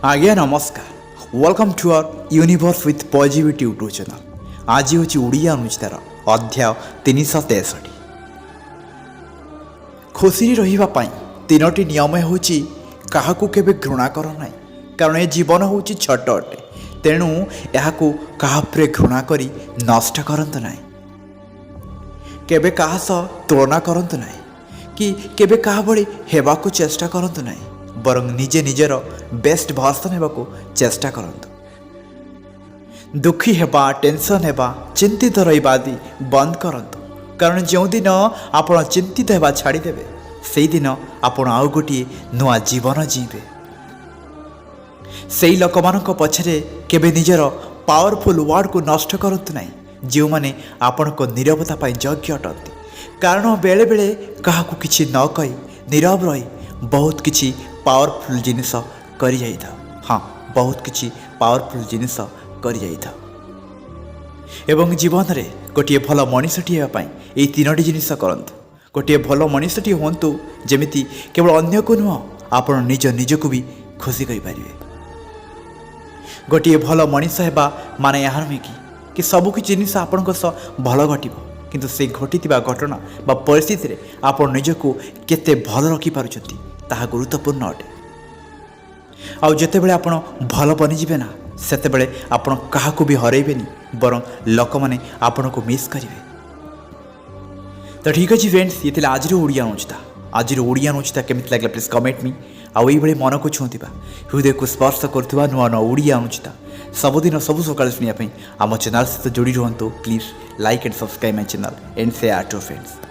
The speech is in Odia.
ଆଜ୍ଞା ନମସ୍କାର। Welcome to our Universe with Positivity YouTube channel. ଆଜି ହେଉଛି ଓଡ଼ିଆ ଅନୁଚିତାର ଅଧ୍ୟାୟ 363। ଖୁସିରେ ରହିବା ପାଇଁ ତିନୋଟି ନିୟମ ହେଉଛି, କାହାକୁ କେବେ ଘୃଣା କର ନାହିଁ, କାରଣ ଏ ଜୀବନ ହେଉଛି ଛୋଟ ଅଟେ। ତେଣୁ ଏହାକୁ କାହା ଉପରେ ଘୃଣା କରି ନଷ୍ଟ କରନ୍ତୁ ନାହିଁ। କେବେ କାହା ସହ ତୁଳନା କରନ୍ତୁ ନାହିଁ କି କେବେ କାହା ଭଳି ହେବାକୁ ଚେଷ୍ଟା କରନ୍ତୁ ନାହିଁ, ବରଂ ନିଜେ ନିଜର ବେଷ୍ଟ ଭର୍ସନ୍ ହେବାକୁ ଚେଷ୍ଟା କରନ୍ତୁ। ଦୁଃଖୀ ହେବା, ଟେନସନ୍ ହେବା, ଚିନ୍ତିତ ରହିବା ଆଦି ବନ୍ଦ କରନ୍ତୁ, କାରଣ ଯେଉଁଦିନ ଆପଣ ଚିନ୍ତିତ ହେବା ଛାଡ଼ିଦେବେ, ସେଇଦିନ ଆପଣ ଆଉ ଗୋଟିଏ ନୂଆ ଜୀବନ ଜିଇଁବେ। ସେଇ ଲୋକମାନଙ୍କ ପଛରେ କେବେ ନିଜର ପାୱାରଫୁଲ୍ ୱାର୍ଡ଼କୁ ନଷ୍ଟ କରନ୍ତୁ ନାହିଁ, ଯେଉଁମାନେ ଆପଣଙ୍କ ନୀରବତା ପାଇଁ ଯୋଗ୍ୟ ଅଟନ୍ତି, କାରଣ ବେଳେବେଳେ କାହାକୁ କିଛି ନ କହି ନୀରବ ରହି ବହୁତ କିଛି ପାୱାରଫୁଲ୍ ଜିନିଷ କରିଯାଇଥାଉ। ହଁ, ବହୁତ କିଛି ପାୱାରଫୁଲ୍ ଜିନିଷ କରିଯାଇଥାଉ। ଏବଂ ଜୀବନରେ ଗୋଟିଏ ଭଲ ମଣିଷଟିଏ ହେବା ପାଇଁ ଏଇ ତିନୋଟି ଜିନିଷ କରନ୍ତୁ। ଗୋଟିଏ ଭଲ ମଣିଷଟିଏ ହୁଅନ୍ତୁ, ଯେମିତି କେବଳ ଅନ୍ୟକୁ ନୁହଁ, ଆପଣ ନିଜ ନିଜକୁ ବି ଖୁସି କରିପାରିବେ। ଗୋଟିଏ ଭଲ ମଣିଷ ହେବା ମାନେ ଏହା ନୁହେଁ କି ସବୁ କିଛି ଜିନିଷ ଆପଣଙ୍କ ସହ ଭଲ ଘଟିବ, କିନ୍ତୁ ସେ ଘଟିଥିବା ଘଟଣା ବା ପରିସ୍ଥିତିରେ ଆପଣ ନିଜକୁ କେତେ ଭଲ ରଖିପାରୁଛନ୍ତି, ତାହା ଗୁରୁତ୍ୱପୂର୍ଣ୍ଣ ଅଟେ। ଆଉ ଯେତେବେଳେ ଆପଣ ଭଲ ବନିଯିବେ ନା, ସେତେବେଳେ ଆପଣ କାହାକୁ ବି ହରାଇବେନି, ବରଂ ଲୋକମାନେ ଆପଣଙ୍କୁ ମିସ୍ କରିବେ। ତ ଠିକ୍ ଅଛି ଫ୍ରେଣ୍ଡସ୍, ଇଏ ଥିଲା ଆଜିର ଓଡ଼ିଆ ଅନୁଚିତା। ଆଜିର ଓଡ଼ିଆ ଅନୁଚିତା କେମିତି ଲାଗିଲା, ପ୍ଲିଜ୍ କମେଣ୍ଟ ମି। ଆଉ ଏଇଭଳି ମନକୁ ଛୁଉଁଥିବା, ହୃଦୟକୁ ସ୍ପର୍ଶ କରୁଥିବା ନୂଆ ନୂଆ ଓଡ଼ିଆ ଅନୁଚିତା ସବୁଦିନ ସବୁ ସକାଳେ ଶୁଣିବା ପାଇଁ ଆମ ଚ୍ୟାନେଲ୍ ସହିତ ଯୋଡ଼ି ରୁହନ୍ତୁ। Please like and subscribe my channel and share to friends.